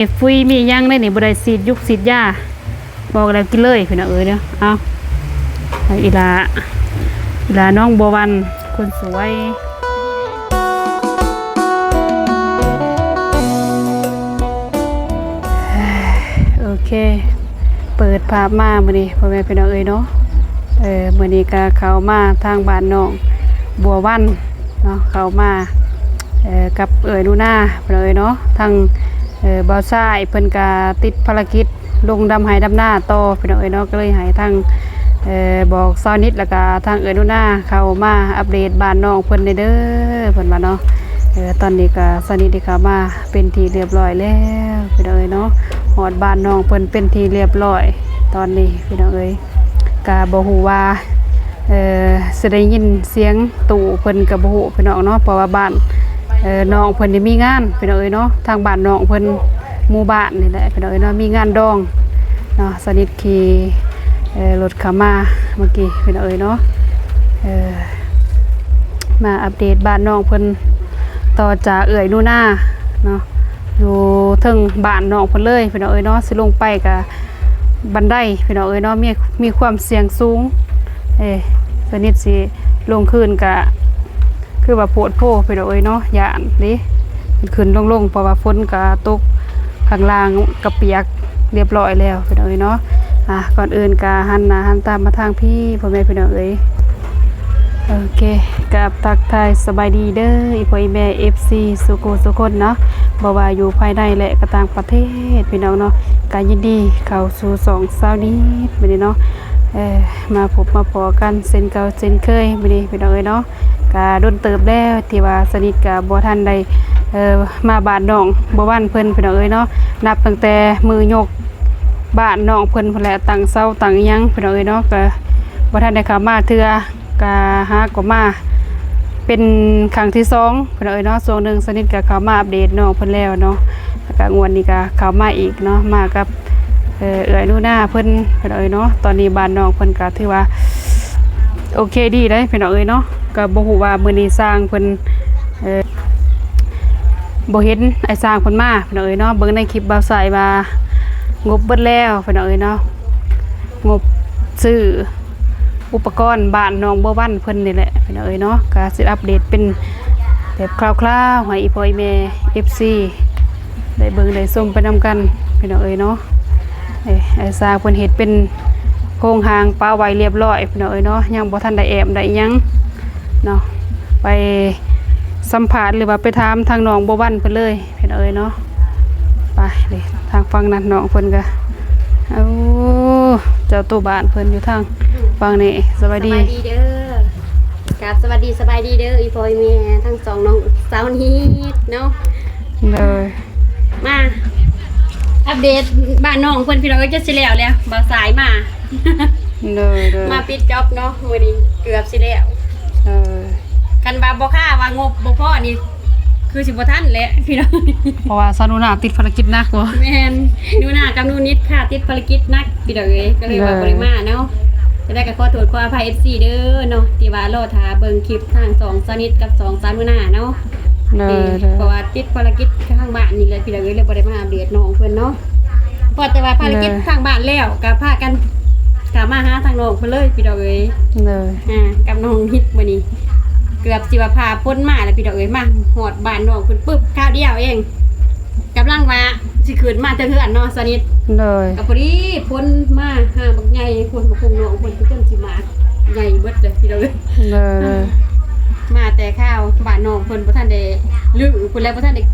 มีดมีหยังได้นี่ บ่ได้ฉีดยุกฉีดยา บอกแล้วกินเลยพี่น้องเอ้ยเนาะ เอา อีหล่า อีหล่าน้องบัววันคนสวย โอเค เปิดภาพมามื้อนี้ พ่อแม่พี่น้องเอ้ยเนาะ เอ่อ มื้อนี้ก็เข้ามาทางบ้านน้องบัววันเนาะ เข้ามา เอ่อ กับเอื้อยหนูนา พี่น้องเอ้ยเนาะ ทาง เอ่อ บ่าวชายเพิ่นก็ติดภารกิจลงดำไร่ดำนาต่อ พี่น้องเอ้ยเนาะ ก็เลยให้ทาง เอ่อ บอกสาวนิด แล้วก็ทางเอื้อยหนูนาเข้ามาอัปเดตบ้านน้องเพิ่นแหน่เด้อ เพิ่นว่าเนาะ เอ่อ ตอนนี้ก็สาวนิดได้เข้ามาเป็นที่เรียบร้อยแล้ว พี่น้องเอ้ยเนาะ ฮอดบ้านน้องเพิ่นเป็นที่เรียบร้อย ตอนนี้ พี่น้องเอ้ย ก็บ่ฮู้ว่า เอ่อ สิได้ยินเสียงตู้เพิ่นก็บ่ฮู้พี่น้องเนาะ เพราะว่าบ้าน เอ่อ น้องเพิ่นนี่มีงานพี่น้องเอ้ยเนาะ ทางบ้านน้องเพิ่นหมู่บ้านนี่แหละพี่น้องเอ้ยเนาะ มีงานดองเนาะ สนิทขี่ เอ่อ รถเข้ามาเมื่อกี้พี่น้องเอ้ยเนาะ เอ่อ มาอัปเดตบ้านน้องเพิ่น ต่อจากเอื้อยหนูนาเนาะ อยู่เทิงบ้านน้องเพิ่นเลยพี่น้องเอ้ยเนาะ สิลงไปก็ บันไดพี่น้องเอ้ยเนาะ มี มีความเสี่ยงสูง เอ้ สนิทสิลงคืนกะ คือว่าโพดโพพี่น้องเอ้ยเนาะ ย้านเด้ ขึ้นๆ ลงๆ เพราะว่าฝนกะตก ข้างล่างกะเปียกเรียบร้อยแล้วพี่น้องเอ้ยเนาะ อ่ะ ก่อนอื่นกะหันหน้าหันตามาทางพี้ พ่อแม่พี่น้องเอ้ย โอเค กราบทักทายสบายดีเด้อ อีพ่ออีแม่ เอฟซี สู่ผู้สู่คนเนาะ บ่ว่าอยู่ภายในและก็ต่างประเทศพี่น้องเนาะ ก็ยินดีเข้าสู่ช่องสาวนิดมื้อนี้เนาะ เอ่อ มาพบมาพ้อกันเช่นเก่าเช่นเคยมื้อนี้พี่น้องเอ้ยเนาะ ก็โดนเติบแล้วที่ว่าสาวนิดก็บ่ทันได้ เอ่อ มาบ้านน้องบัววันเพิ่นพี่น้องเอ้ยเนาะ นับตั้งแต่มื้อยกบ้านน้องเพิ่นพู้นแหละ ตั้งเสาตั้งอิหยังพี่น้องเอ้ยเนาะ ก็บ่ทันได้เข้ามาเทื่อ กะหากะมาเป็นครั้งที่สองพี่น้องเอ้ยเนาะ ช่วงหนึ่งสนิทกะเข้ามาอัปเดตน้องเพิ่นแล้วเนาะ แล้วกะงวดนี้กะเข้ามาอีกเนาะ มากับ เอ่อ เอื้อยหนูนาเพิ่นพี่น้องเอ้ยเนาะ ตอนนี้บ้านน้องเพิ่นกะถือว่าโอเคดีเด้พี่น้องเอ้ยเนาะ กะบ่ฮู้ว่ามื้อนี้ช่างเพิ่น เอ่อ บ่เห็นอ้ายช่างเพิ่นมาพี่น้องเอ้ยเนาะ เบิ่งในคลิปบ่าวสายว่างบเบิดแล้วพี่น้องเอ้ยเนาะ งบซื้อ อุปกรณ์บ้านน้องบัววันเพิ่นนี่แหละพี่น้องเอ้ยเนาะ ก็สิอัปเดตเป็นแบบคร่าวๆ ให้อีพ่ออีแม่ เอฟซี ได้เบิ่งได้ชมไปนำกันพี่น้องเอ้ยเนาะ เอ้ย อ้ายช่างเพิ่นเฮ็ดเป็นโครงร่างปะไว้เรียบร้อยพี่น้องเอ้ยเนาะ ยังบ่ทันได้แอ้มได้อิหยังเนาะ ไปสัมภาษณ์หรือว่าไปถามทางน้องบัววันเพิ่นเลย พี่น้องเอ้ยเนาะ ไปเด้ ทางฝั่งนั้นน้องเพิ่นกะ โอ้ เจ้าโตบ้านเพิ่นอยู่ทางฝั่งนี้ สบายดี สบายดีเด้อ ครับ สวัสดี สบายดีเด้อ อีพ่ออีแม่ทั้งสองน้องสาวนิดเนาะ โดย มาอัปเดตบ้านน้องเพิ่นพี่น้องเอ้ย จะสิแล้วแล้ว บ่าวสายมา โดย โดย มาปิดจ็อบเนาะ มื้อนี้เกือบสิแล้ว เออ คันว่าบ่ค่าว่างบบ่พอนี่ คือสิบ่ทันแหละพี่น้อง เพราะว่าสาวหนูนาติดภารกิจหนักบ่ แม่น หนูนากับหนูนิดค่ะ ติดภารกิจหนักพี่น้องเอ้ย ก็เลยว่า เออ บ่ได้มาเนาะ จะได้ก็ขอโทษขออภัย เอฟซี เด้อเนาะ ที่ว่ารอท่าเบิ่งคลิปทางสองสาวนิดกับสองสาวหนูนาเนาะ เออ เออ เพราะว่าติดภารกิจทางบ้านนี่แหละพี่น้องเอ้ย เลยบ่ได้มาอัปเดตน้องเพิ่นเนาะ พอแต่ว่าภารกิจ เออ ทางบ้านแล้ว ก็พากันเข้ามาหาทางน้องเพิ่นเลยพี่น้องเอ้ย เออ อ่า กับน้องนิดมื้อนี้ เกือบสิว่าฟ้าฝนมาแล้วพี่น้องเอ้ย มาฮอดบ้านน้องเพิ่นปึ๊บ คราวเดียวเอง กำลังว่าสิขึ้นมาแต่เฮือนเนาะ สนิท โดย ก็พอดีฝนมาหาบักใหญ่ ฝนมาคงน้องเพิ่น เพิ่นสิมาใหญ่เบิดเลยพี่น้องเอ้ย โดย มาแต่คราวบ้านน้องเพิ่นบ่ทันได้รื้อ เพิ่นแล้วบ่ทันได้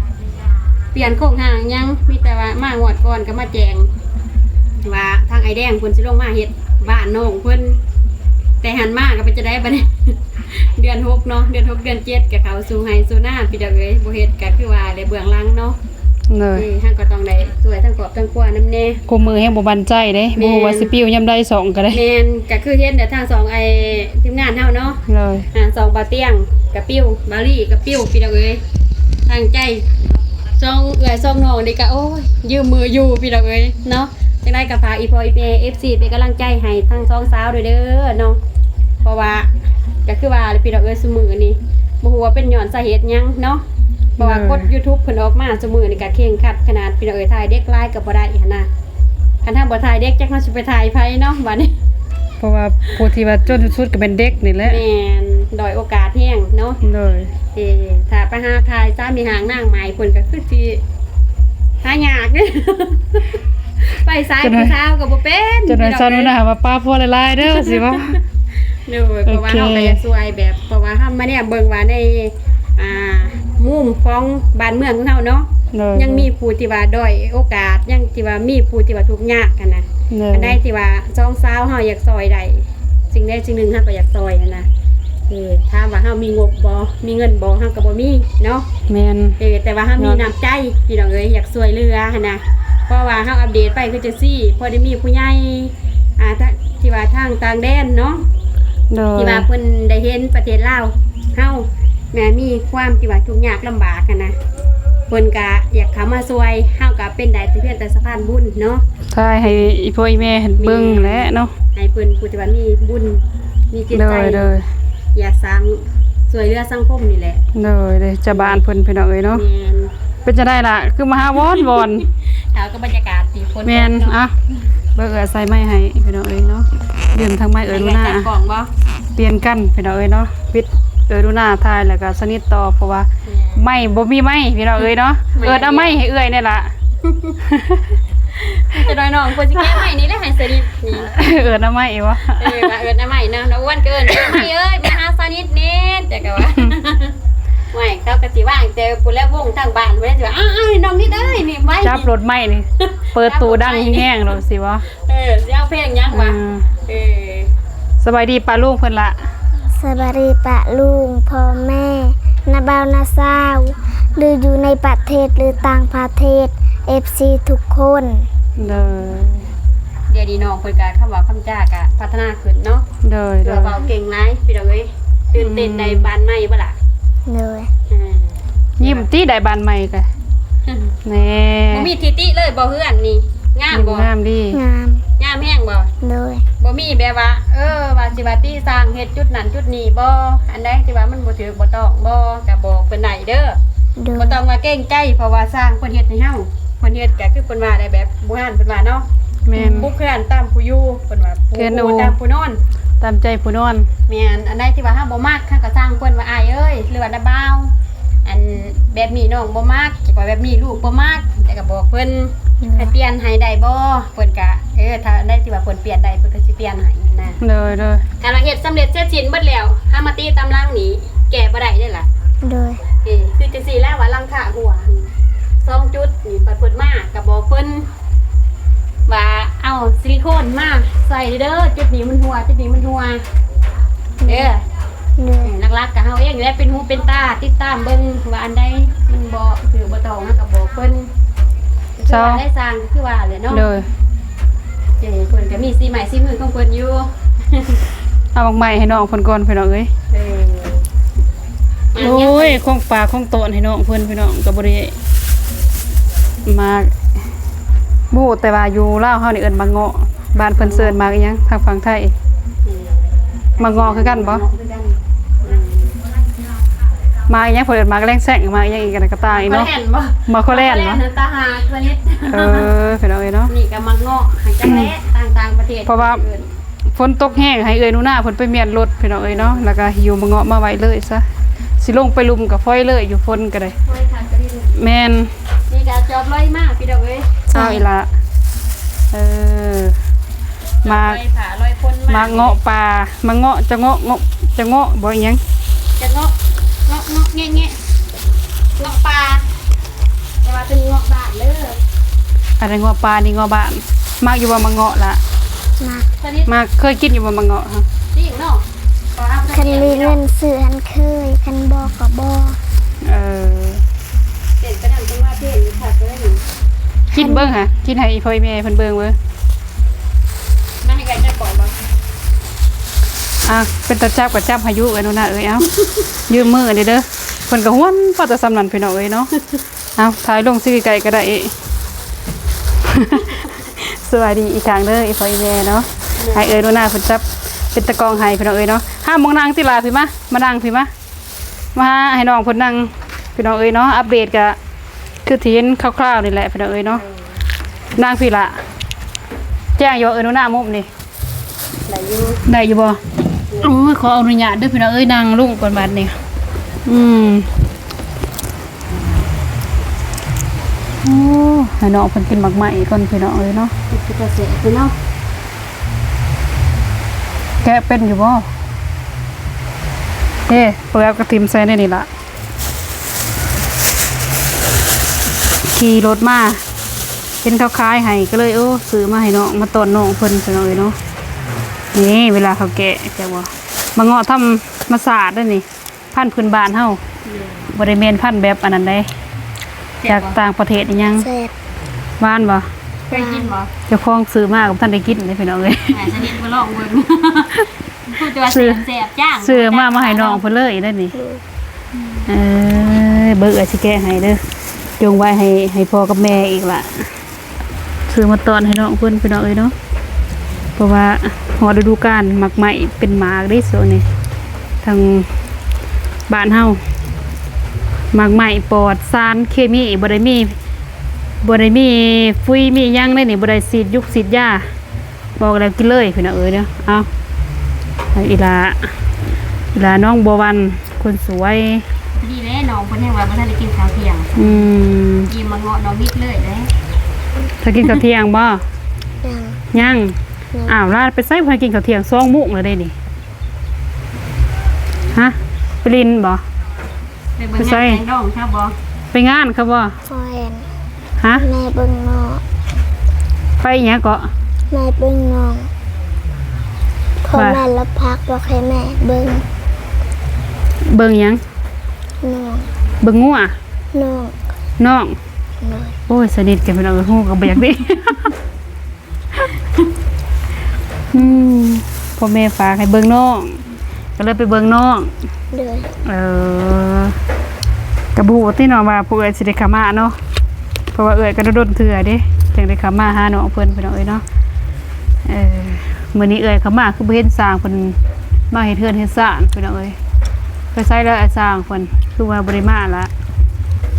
เปลี่ยนโครงร่างหยัง มีแต่ว่ามางวดก่อนก็มาแจ้งว่าทางอ้ายแดงเพิ่นสิลงมาเฮ็ดบ้านน้องเพิ่น แต่หันมาก็เป็นจั่งใดบัดนี้ เดือนหกเนาะ เดือนหก เดือนเจ็ดก็เข้าสู่ไร่สู่นาพี่น้องเอ้ย บ่เฮ็ดก็คือว่าได้เบื้องหลังเนาะ โดย เออ เฮาก็ต้องได้ช่วยทั้งครอบทั้งครัวนำแน่ คู่มื้อแฮงบ่มั่นใจเด้ แม่น บ่ฮู้ว่าสิปิวยามใด สองก็ได้ แม่น ก็คือเห็นแต่ทางสองไอ้ทีมงานเฮาเนาะ โดย อ่า สองบ่าวเตียงกะปิว บ่าวลี่กะปิว พี่น้องเอ้ย ตั้งใจ สองเอื้อยสองน้องนี่ก็ โอ้ย ยืมมืออยู่พี่น้องเอ้ยเนาะ จั่งใดก็ฝากอีพ่ออีแม่ เอฟซี เป็นกำลังใจให้ทั้งสองสาวด้วยเด้อเนาะ เพราะว่าก็คือว่าแหละพี่น้องเอ้ย ซุมื้อนี้บ่ฮู้ว่าเป็นย้อนสาเหตุหยังเนาะ ເພາະວ່າກົດຢູທູບເພິ່ນອອກມາຊຸມື້ນີ້ກະເຄັ່ງຄັດຂະໜາດ ພີ່ນ້ອງເອີຍ. ຖ່າຍເດັກຫຼາຍກະບໍ່ໄດ້ຫັ້ນນະ ຄັນເຮົາບໍ່ຖ່າຍເດັກ ຈັກເຮົາຊິໄປຖ່າຍໃຜເນາະບາດນີ້. ເພາະວ່າຜູ້ທີ່ວ່າຈົນສຸດໆກະແມ່ນເດັກນີ້ແຫຼະ ແມ່ນ ດ້ອຍໂອກາດແຮງເນາະ. ໂດຍ ເອີ ຖ້າໄປຫາຖ່າຍສາມີຫ້າງນາງໃໝ່ ເພິ່ນກະຄືຊິຫາຍາກເດ້ ໄປສາຍຜູ້ສາວກະບໍ່ເປັນ ຈົນວ່າຊາວໜູນາວ່າປາຜົວຫຼາຍໆເດີ ຊິວ່າ. ໂດຍ ເພາະວ່າເຮົາກະຢາກຊ່ວຍແບບ ເພາະວ່າເຮົາມາແນມເບິ່ງວ່າໃນ ອ່າ ມຸມຂອງບ້ານເມືອງຂອງເຮົາເນາະ ໂດຍ ຍັງມີຜູ້ທີ່ວ່າດ້ອຍໂອກາດ ຍັງທີ່ວ່າມີຜູ້ທີ່ວ່າທຸກຍາກຫັ້ນນະ. ໂດຍ ອັນໃດທີ່ວ່າສອງສາວເຮົາຢາກຊ່ອຍໄດ້ ສິ່ງໃດສິ່ງໜຶ່ງເຮົາກະຢາກຊ່ອຍຫັ້ນນະ. ເອີ ຖາມວ່າເຮົາມີງົບບໍ່ ມີເງິນບໍ່ ເຮົາກະບໍ່ມີເນາະ. ແມ່ນ ເອີ ແຕ່ວ່າເຮົາມີນ້ຳໃຈ ພີ່ນ້ອງເອີຍ ຢາກຊ່ວຍເຫຼືອຫັ້ນນະ. ເພາະວ່າເຮົາອັບເດດໄປຄືຈັ່ງຊີ້ ພໍໄດ້ມີຜູ້ໃຫຍ່ ອ່າ ທີ່ວ່າທາງຕ່າງແດນເນາະ ໂດຍ ທີ່ວ່າເພິ່ນໄດ້ເຫັນປະເທດລາວເຮົາ ແມ່ນມີຄວາມທີ່ວ່າທຸກຍາກລຳບາກຫັ້ນນະ ເພິ່ນກະຢາກເຂົ້າມາຊ່ວຍ ເຮົາກະເປັນໄດ້ແຕ່ພຽງແຕ່ສະພານບຸນເນາະ ຖ່າຍໃຫ້ອີ່ພໍ່ອີ່ແມ່ເບິ່ງແຫຼະເນາະ ໃຫ້ເພິ່ນຜູ້ທີ່ວ່າມີບຸນ ມີຈິດໃຈ ໂດຍ ໂດຍ ຢາກສ້າງຊ່ວຍເຫຼືອສັງຄົມນີ້ແຫຼະ. ໂດຍ ເດ້ ຈາກບ້ານເພິ່ນ ພີ່ນ້ອງເອີຍເນາະ. ແມ່ນ ເປັນຈັ່ງໃດລະ ຄືມາຫາວອນໆ? ເອົາ ກະບັນຍາກາດທີ່ຝົນ ແມ່ນ ຕົກເນາະ. ອ່ະ ເບິ່ງ ເອີ ໃສ່ໄມໃຫ້ພີ່ນ້ອງເອີຍເນາະ ຢືມທາງໄມເອີຍ ໃຫ້ເອື້ອຍໜູນາ ຈັບກ້ອງບໍ່? ປ່ຽນກັນພີ່ນ້ອງເອີຍເນາະ ວິດເອີຍໜູນາຖ່າຍ ແລ້ວກະສະນິດຕໍ່ ເພາະວ່າ ແມ່ນ ໄມບໍ່ມີໄມພີ່ນ້ອງເອີຍເນາະ. ແມ່ນ ເອີ້ນເອົາໄມໃຫ້ເອື້ອຍແດ່ລະ ຈັກໜ້ອຍນ້ອງເພິ່ນຊິແກະໄມນີ້ແຫຼະ ໃຫ້ສະນິດນີ້ ເອີ້ນເອົາໄມບໍ່? ເອີ ວ່າເອີ້ນເອົາໄມເນາະ ນ້ອງອ້ວນກະເອີ້ນ ໄມເອີຍ ມາຫາສະນິດແດ່ ຈັກກະວ່າ ໄມ ເຂົາກະຊິວ່າງແຕ່ພຸ້ນແຫຼະ ວົງທາງບ້ານພຸ້ນແຫຼະ ຊິວ່າ ອ້າວ ອ້າວ ນ້ອງນິດເອີຍ ນີ້ໄມ ຈັບໂລດໄມນີ້ ເປີດຕູ້ດັງແຮງໆໂລດ ຊິບໍ່? ເອີ ຊິເອົາເພງຫຍັງວະ? ເອີ ສະບາຍດີປ້າລຸງເພິ່ນລະ ສະບາຍດີປ້າລຸງ ພໍ່ແມ່ ນ້າບ່າວ ນ້າສາວ ຫຼືຢູ່ໃນປະເທດ ຫຼືຕ່າງປະເທດ ເອັຟຊີທຸກຄົນ. ໂດຍ ດຽວນີ້ນ້ອງເພິ່ນກະຄຳເວົ້າຄຳຈາກະພັດທະນາຂຶ້ນເນາະ. ໂດຍ ໂດຍ ເວົ້າເກັ່ງຫຼາຍ ພີ່ນ້ອງເອີຍ ຕື່ນເຕັ້ນໄດ້ບ້ານໃໝ່ບໍ່ລະ? ໂດຍ ອືມ ຍິ້ມຕິ ໄດ້ບ້ານໃໝ່ກະ ແນ່ ບໍ່ມີທີ່ຕິເລີຍບໍ່ ເຮືອນນີ້ງາມບໍ່? ງາມດີ ງາມ ງາມແຮງບໍ່? ໂດຍ ບໍ່ມີແບບວ່າ ເອີ ວ່າຊິວ່າຕິຊ່າງເຮັດຈຸດນັ້ນຈຸດນີ້ບໍ່? ອັນໃດທີ່ວ່າມັນບໍ່ຖືກບໍ່ຕ້ອງບໍ່ ກະບອກເພິ່ນໄດ້ເດີ. ໂດຍ ບໍ່ຕ້ອງວ່າເກງໃຈ ເພາະວ່າຊ່າງເພິ່ນເຮັດໃຫ້ເຮົາ ເພິ່ນເຮັດກະຄືເພິ່ນວ່າໄດ້ແບບບູຮານເພິ່ນວ່າເນາະ ແມ່ນ ບຸກເຮືອນຕາມຜູ້ຢູ່ ເພິ່ນວ່າ ເຮືອນຢູ່ຕາມຜູ້ນອນ ຕາມໃຈຜູ້ນອນ. ແມ່ນ ອັນໃດທີ່ວ່າເຮົາບໍ່ມັກ ເຮົາກະຊ່າງເພິ່ນວ່າ ອ້າຍເອີຍ ຫຼືວ່ານ້າບ່າວ ອັນແບບນີ້ນ້ອງບໍ່ມັກ ແບບນີ້ລູກບໍ່ມັກ ແຕ່ກະບອກເພິ່ນ ໂດຍ ໃຫ້ປ່ຽນໃຫ້ໄດ້ບໍ່? ເພິ່ນກະ ເອີ ຖ້າອັນໃດທີ່ວ່າເພິ່ນປ່ຽນໄດ້ ເພິ່ນກະຊິປ່ຽນໃຫ້ຫັ້ນນະ. ໂດຍ ໂດຍ ຄັນວ່າເຮັດສຳເລັດເສັດສິ້ນເບິດແລ້ວ ເຮົາມາຕິຕາມຫຼັງນີ້ ແກ້ບໍ່ໄດ້ເດ້ລະ. ໂດຍ ເອີ ຄືຈັ່ງຊີ້ແຫຼະວ່າຫຼັງຄາຮົ່ວສອງຈຸດນີ້ ເພິ່ນມາກະບອກເພິ່ນ ວ່າເອົາຊິລິໂຄນມາໃສ່ເດີ ຈຸດນີ້ມັນຮົ່ວ ຈຸດນີ້ມັນຮົ່ວເດີ. ໂດຍ ຫຼັກໆກະເຮົາເອງແຫຼະເປັນຫູເປັນຕາ ຕິດຕາມເບິ່ງວ່າອັນໃດມັນບໍ່ຖືກບໍ່ຕ້ອງ ເຮົາກະບອກເພິ່ນ. ເຈົ້າ ຄືວ່າໄດ້ສ້າງ ຄືວ່າແຫຼະເນາະ. ໂດຍ ເອີ ເພິ່ນກະມີສີໄມ້ສີມືຂອງເພິ່ນຢູ່. ເອົາໝາກໄມ້ໃຫ້ນ້ອງເພິ່ນກ່ອນ ພີ່ນ້ອງເອີຍ. ເອີ ໂອ້ຍ ຂອງຝາກຂອງຕ້ອນໃຫ້ນ້ອງເພິ່ນ ພີ່ນ້ອງ ກະບໍ່ໄດ້ ໝາກ ບໍ່ຮູ້ ແຕ່ວ່າຢູ່ລາວເຮົານີ້ເອີ້ນໝາກເງາະ ບ້ານເພິ່ນເອີ້ນໝາກອີ່ຫຍັງ ທາງຝັ່ງໄທ? ໝາກເງາະຄືກັນບໍ່? ໝາກອີ່ຫຍັງເພິ່ນເອີ້ນ ໝາກແລງແຊງ ໝາກອີ່ຫຍັງອີກ ກະຕ່າງອີກເນາະ. ໝາກຄໍແລນບໍ່? ຕາຫາກຊະນິດ. ເອີ ພີ່ນ້ອງເອີຍເນາະ ນີ້ກະໝາກເງາະ ຫາກຈັກແຫຼະ ຕ່າງໆປະເທດ ເພາະວ່າ ຝົນຕົກແຮງ ໃຫ້ເອື້ອຍໜູນາເພິ່ນໄປມ້ຽນລົດ ພີ່ນ້ອງເອີຍເນາະ ແລ້ວກະຫິ້ວມາເງາະມາໄວ້ເລີຍຊະ. ຊິລົງໄປລຸ່ມກະຟອຍເລີຍ ຢູ່ຝົນກະໄດ້. ແມ່ນ ນີ້ກະຈອບລອຍມາ ພີ່ນ້ອງເອີຍ. ເອົາອີ່ຫຼ້າ ເອີ ມາ ມາເງາະປ່າ ມາເງາະ ຈະເງາະ ເງາະ ຈະເງາະບໍ່ ອີ່ຫຍັງ ຈະເງາະ ເງາະ ເງາະ ແງະ ເງາະ ເງາະປ່າ ແຕ່ວ່າເປັນເງາະບ້ານເດີ. ອັນນັ້ນເງາະປ່າ ນີ້ເງາະບ້ານ. ມັກຢູ່ບໍ່ໝາກເງາະລະ? ມັກ ມັກ. ເຄີຍກິນຢູ່ບໍ່ໝາກເງາະ? ຈິງເນາະ ຄັນມີເງິນຊື້ຫັ້ນເຄີຍ ຄັນບໍ່ກະບໍ່. ເອີ ກິນເບິ່ງຫາ ກິນໃຫ້ອີ່ພໍ່ອີ່ແມ່ເພິ່ນເບິ່ງເບິ່ງ. ມາໃຫ້ກັນຈັກກ່ອນບໍ່? ອ່າ ເປັນຕາຈັບກະຈັບໃຫ້ຢູ່ ເອີຍ ໜູນາເອີຍ. ເອົ້າ ຢືມມືແດ່ເດີ ເພິ່ນກະຫວນພໍແຕ່ສ່ຳນັ້ນ ພີ່ນ້ອງເອີຍເນາະ. ເອົາ ຖ່າຍລົງຊື່ໃກ້ໆກະໄດ້. ສະບາຍດີອີກຄັ້ງເດີ ອີ່ພໍ່ອີ່ແມ່ເນາະ. ໃຫ້ເອື້ອຍໜູນາເພິ່ນຈັບເປັນຕາກ້ອງໃຫ້ ພີ່ນ້ອງເອີຍເນາະ. ຫາໝ່ອງນັ່ງຕິຫຼ້າ ພີ້ມາ ມານັ່ງພີ້ມາ ມາໃຫ້ນ້ອງເພິ່ນນັ່ງ. ພີ່ນ້ອງເອີຍເນາະ ອັບເດດກະຄືທີ່ເຫັນຄາວໆນີ້ແຫຼະພີ່ນ້ອງເອີຍເນາະ. ນາງພີລະ ແຈ້ງຢູ່ເອີຍ ໜູນາມຸມນີ້ ໄດ້ຢູ່ ໄດ້ຢູ່ບໍ່? ໂອ້ຍ ຂໍອະນຸຍາດເດີພີ່ນ້ອງເອີຍ ນັ່ງລົງກ່ອນບາດນີ້. ອືມ ໂອ້ ໃຫ້ນ້ອງເພິ່ນກິນໝາກໄມ້ກ່ອນພີ່ນ້ອງເອີຍເນາະ. ເປັນຕາແຊບຢູ່ເນາະ. ແກະເປັນຢູ່ບໍ່? ເດ້ ເປືອກກະຖິ້ມໃສ່ໃນນີ້ລະ. ຂີ່ລົດມາ ເຫັນເຂົາຂາຍໃຫ້ ກໍເລີຍ ໂອ້ ຊື້ມາໃຫ້ນ້ອງ ມາຕ້ອນນ້ອງເພິ່ນ ພີ່ນ້ອງເອີຍເນາະ. ນີ້ເວລາເຂົາແກະ ຈັກບໍ່ ໝາກເງາະທຳມະຊາດເດ້ນີ້ ພັນພື້ນບ້ານເຮົາ ບໍ່ໄດ້ແມ່ນພັນແບບອັນນັ້ນເດ້ ຈາກຕ່າງປະເທດອີຫຍັງ. ແຊບ ຫວານບໍ່? ເຄີຍກິນບໍ່? ເຈົ້າຂອງຊື້ມາກໍບໍ່ທັນໄດ້ກິນເດ້ພີ່ນ້ອງເອີຍ. ໃຫ້ສະນິດມາລອງເບິ່ງ ຮູ້ແຕ່ວ່າແຊບ ແຊບຈ້າງ ຊື້ມາ ມາໃຫ້ນ້ອງເພິ່ນເລີຍໄດ້ນີ້. ເອີ ເບິ່ງ ເອື້ອຍຊິແກະໃຫ້ເດີ ຈົ່ງໄວ້ໃຫ້ ໃຫ້ພໍ່ກັບແມ່ອີກລະ ຊື້ມາຕ້ອນໃຫ້ນ້ອງເພິ່ນ ພີ່ນ້ອງເອີຍເນາະ. ເພາະວ່າຮອດລະດູການໝາກໄມ້ເປັນໝາກເດ້ຊ່ວງນີ້ ທາງບ້ານເຮົາ ໝາກໄມ້ປອດສານເຄມີ ບໍ່ໄດ້ມີ ບໍ່ໄດ້ມີຝຸ່ນມີຫຍັງເດ້ນີ້ ບໍ່ໄດ້ສີດຍຸກສີດຢາ. ບອກແລ້ວກິນເລີຍພີ່ນ້ອງເອີຍເນາະ. ເອົາ ໃຫ້ອີ່ຫຼ້າ ອີ່ຫຼ້ານ້ອງບົວວັນຄົນສວຍ. ພໍດີແຫຼະ ນ້ອງເພິ່ນຍັງວ່າບໍ່ທັນໄດ້ກິນເຂົ້າທ່ຽງ. ອືມ ກິນໝາກເງາະນ້ອງນິດເລີຍເດ້. ຖ້າກິນເຂົ້າທ່ຽງບໍ່? ຍັງ ຍັງ. ຍັງ. ອ້າວ ຫຼ້າໄປໃສ ບໍ່ທັນກິນເຂົ້າທ່ຽງ ສອງໂມງແລ້ວເດ້ນີ້. ຮະ ໄປຫຼິ້ນບໍ່? ໄປເບິ່ງ ໄປໃສ? ງານແກງດອງເຂົາບໍ່? ໄປງານເຂົາບໍ່? ບໍ່ແມ່ນ. ຮະ? ແມ່ເບິ່ງນ້ອງ. ໄປຫຍັງເກາະ? ແມ່ເບິ່ງນ້ອງ ເພາະວ່າ ແມ່ລະພັກ ບໍ່ໃຫ້ແມ່ເບິ່ງ. ເບິ່ງຫຍັງ? ນ້ອງ. ເບິ່ງງົວ? ນ້ອງ. ນ້ອງ. ໂດຍ. ໂອ້ຍ ສະໜິດກັນພີ່ນ້ອງ ຮູ້ກໍບໍ່ຢາກເດ້. ອືມ ພໍ່ແມ່ຝາກໃຫ້ເບິ່ງນ້ອງ ກໍເລີຍໄປເບິ່ງນ້ອງ. ໂດຍ. ເອີ ກໍບໍ່ຮູ້ຕິເນາະວ່າພວກເອື້ອຍຊິໄດ້ເຂົ້າມາເນາະ ເພາະວ່າເອື້ອຍກໍດົນໆເທື່ອເດ້ ຈັ່ງໄດ້ເຂົ້າມາຫານ້ອງເພິ່ນ ພີ່ນ້ອງເອີຍເນາະ. ເອີ ມື້ນີ້ເອື້ອຍເຂົ້າມາຄືບໍ່ເຫັນຊ່າງເພິ່ນມາເຮັດເຮືອນເຮັດຊານ ພີ່ນ້ອງເອີຍ. ໄປໃສແລ້ວອ້າຍຊ່າງເພິ່ນ ຄືວ່າບໍ່ໄດ້ມາລະ?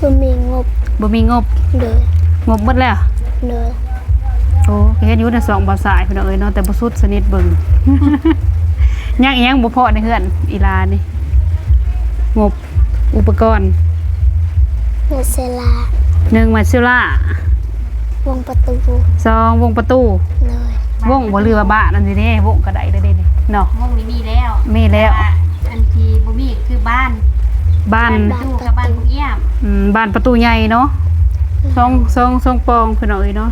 ບໍ່ມີງົບ. ບໍ່ມີງົບ. ໂດຍ. ງົບໝົດແລ້ວ? ໂດຍ. ໂອ້ ກໍເຫັນຢູ່ໃນຊ່ອງບ່າວຊາຍພີ່ນ້ອງເອີຍເນາະ ແຕ່ບໍ່ສຸດສະໜິດເບິ່ງ. ຍັງອີ່ຫຍັງບໍ່ພໍໃນເຮືອນອີ່ຫຼ້ານີ້? ງົບ ອຸປະກອນ ໄມ້ເຊລາ ໜຶ່ງ ໄມ້ເຊລາ ວົງປະຕູ ສອງ ວົງປະຕູ. ໂດຍ. ວົງບໍ່ ຫຼືວ່າບານອັນນີ້ເດ້ ວົງກໍໄດ້ເດ້ນີ້ເນາະ. ວົງນີ້ມີແລ້ວ ມີແລ້ວ ແຕ່ວ່າອັນທີ່ບໍ່ມີຄືບານ ບານ ບານປະຕູກັບບານປົງອຽມ. ອືມ ບານປະຕູໃຫຍ່ເນາະ. ໂດຍ. ສອງ ສອງ ສອງປ່ອງພີ່ນ້ອງເອີຍເນາະ.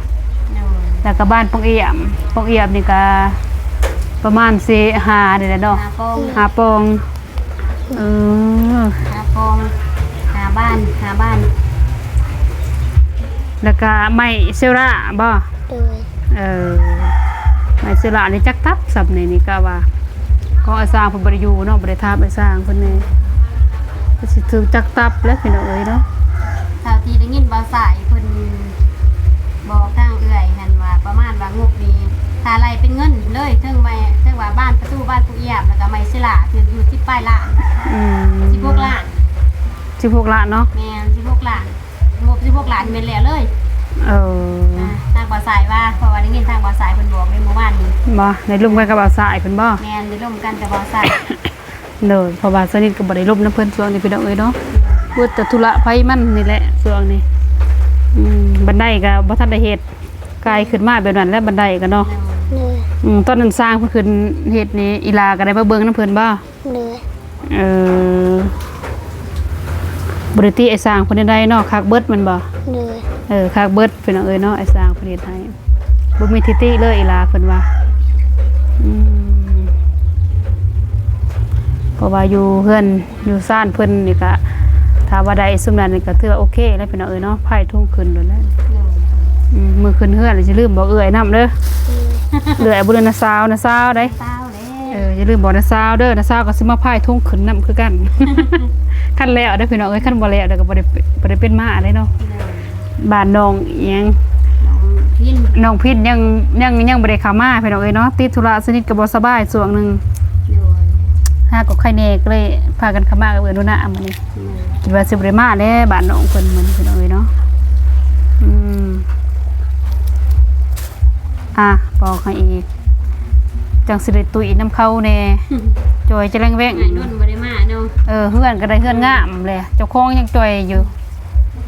ໂດຍ. ແລ້ວກໍບານປົງອຽມ ປົງອຽມນີ້ກໍປະມານສີ່ ຫ້ານີ້ແຫຼະເນາະ ຫ້າປ່ອງ ຫ້າປ່ອງ. ເອີ ຫ້າປ່ອງ ຫ້າບ້ານ ຫ້າບ້ານ. ແລ້ວກະໄມ້ເຊລາບໍ? ໂດຍ. ເອີ ໄມ້ເຊລານີ້ຈັກຕັບສ່ຳນີ້ ນີ້ກະວ່າ ຂອງອ້າຍຊ່າງເພິ່ນບໍ່ໄດ້ຢູ່ເນາະ ບໍ່ໄດ້ຖາມອ້າຍຊ່າງເພິ່ນແດ່ ກໍຊິຖືກຈັກຕັບແຫຼະພີ່ນ້ອງເອີຍເນາະ. ເທົ່າທີ່ໄດ້ຍິນບ່າວຊາຍເພິ່ນ ບອກທາງເອື້ອຍຫັ້ນວ່າ ປະມານວ່າງົບນີ້ ຖ້າໄລ່ເປັນເງິນເລີຍ ເຖິງແມ່ນ ເຖິງວ່າບານປະຕູ ບານປຸງອຽມ ແລ້ວກໍໄມ້ເຊລາ ຖືກຢູ່ສິບປາຍລ້ານ. ອືມ ສິບຫົກລ້ານ. ສິບຫົກລ້ານເນາະ? ແມ່ນ ສິບຫົກລ້ານ. ງົບສິບຫົກລ້ານແມ່ນແລ້ວເລີຍ. ເອີ ອ່າ ທາງບ່າວຊາຍວ່າ ເພາະວ່າໄດ້ຍິນທາງບ່າວຊາຍເພິ່ນບອກໃນມື້ວານນີ້. ບໍ່ ໄດ້ລົມກັນກັບບ່າວຊາຍເພິ່ນບໍ່? ແມ່ນ ໄດ້ລົມກັນກັບບ່າວຊາຍ. ໂດຍ ເພາະວ່າສະໜິດກໍບໍ່ໄດ້ລົມນຳເພິ່ນຊ່ວງນີ້ພີ່ນ້ອງເອີຍເນາະ ເບິດແຕ່ທຸລະໄພມັນນີ້ແຫຼະຊ່ວງນີ້. ອືມ ບັນໄດກໍບໍ່ທັນໄດ້ເຮັດ ກາຍຂຶ້ນມາແບບນັ້ນແຫຼະ ບັນໄດກໍເນາະ. ໂດຍ. ອືມ ຕອນນັ້ນຊ່າງເພິ່ນຂຶ້ນເຮັດນີ້ ອີ່ຫຼ້າກໍໄດ້ມາເບິ່ງນຳເພິ່ນບໍ່? ໂດຍ. ເອີ ບໍ່ໄດ້ຕິອ້າຍຊ່າງເພິ່ນໃດເນາະ ຄັກເບິດແມ່ນບໍ່? ໂດຍ. ເອີ ຄັກເບິດພີ່ນ້ອງເອີຍເນາະ ອ້າຍຊ່າງເພິ່ນເຮັດໃຫ້. ບໍ່ມີທິຕິເລີຍອີ່ຫຼ້າເພິ່ນວ່າ. ອືມ ເພາະວ່າຢູ່ເຮືອນຢູ່ຊານເພິ່ນນີ້ກະ ຖ້າວ່າໄດ້ຊຸມນັ້ນນີ້ກະຖືວ່າໂອເຄແລ້ວພີ່ນ້ອງເອີຍເນາະ ພາຍທຸງຂຶ້ນໂລດແລ້ວ. ອືມ ມື້ຂຶ້ນເຮືອນຊິລືມບອກເອື້ອຍນຳເດີ. ເອື້ອຍບໍ່ລືມນາສາວ ນາສາວໃດ. ເອີ ຢ່າລືມບອກນາສາວເດີ ນາສາວກໍຊິມາພາຍທຸງຂຶ້ນນຳຄືກັນ. ຄັນແລ້ວເດີພີ່ນ້ອງເອີຍ ຄັນບໍ່ແລ້ວເດີກໍບໍ່ໄດ້ ບໍ່ໄດ້ເປັນມາເລີຍເນາະ. ບ້ານນ້ອງອີ່ຫຍັງ ນ້ອງພິນ ນ້ອງພິນຍັງ ຍັງ ຍັງບໍ່ໄດ້ເຂົ້າມາພີ່ນ້ອງເອີຍເນາະ ຕິດທຸລະ ສະໜິດກໍບໍ່ສະບາຍຊ່ວງໜຶ່ງ. ໂດຍ. ຫາກໍໄຂ້ແນ່ກໍເລີຍພາກັນເຂົ້າມາກັບເອື້ອຍໜູນາມື້ນີ້. ໂດຍ. ຄິດວ່າຊິບໍ່ໄດ້ມາແຫຼະບ້ານນ້ອງເພິ່ນມື້ນີ້ ພີ່ນ້ອງເອີຍເນາະ. ອືມ ອ່ະ ປອກໃຫ້ອີກ ຈັ່ງຊິໄດ້ຕຸ້ຍນຳເຂົາແດ່. ຈ່ອຍຈະແລງແວງ ອ້າຍນົນບໍ່ໄດ້ມາເນາະ. ເອີ ເຮືອນກໍໄດ້ເຮືອນງາມແຫຼະ ເຈົ້າຂອງຍັງຈ່ອຍຢູ່.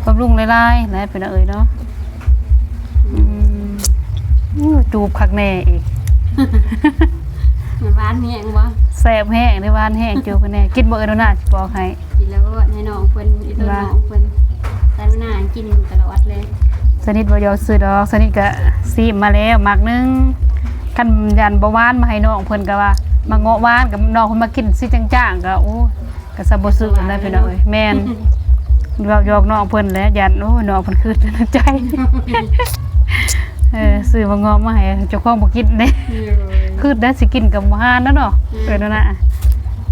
ບຳລຸງຫຼາຍໆແຫຼະ ພີ່ນ້ອງເອີຍເນາະ. ອືມ ໂອ້ ຈູບຄັກແນ່ອີກ. ມັນຫວານແຮງບໍ່? ແຊບແຮງເດ້ ຫວານແຮງ ຈູບຄັກແນ່. ກິນບໍ່ເອີ ໜູນາຊິປອກໃຫ້? ກິນແລ້ວໂລດ ໃຫ້ນ້ອງເພິ່ນ ອີ່ຕົນນ້ອງເພິ່ນ ຕາໜູນາກິນຕະຫຼອດເລີຍ. ສະນິດບໍ່ຢອກຊື້ດອກ ສະນິດກະຊີມມາແລ້ວໝາກໜຶ່ງ. ຄັນຢ້ານບໍ່ຫວານມາໃຫ້ນ້ອງເພິ່ນກະວ່າ ໝາກເງາະຫວານກະນ້ອງເພິ່ນມາກິນຊິຈາງໆ ກະ ໂອ້ ກະຊະບໍ່ຊື້ນະພີ່ນ້ອງເອີຍ. ແມ່ນ ເວົ້າຢອກນ້ອງເພິ່ນແຫຼະ ຢ້ານ ໂອ້ຍ ນ້ອງເພິ່ນຄືໃຈ. ເອີ ຊື້ໝາກເງາະມາໃຫ້ເຈົ້າຂອງບໍ່ກິນເດ້. ໂດຍ ຄືໄດ້ຊິກິນກັບຫວານນະເນາະ. ອືມ ເອີ ນັ້ນນະ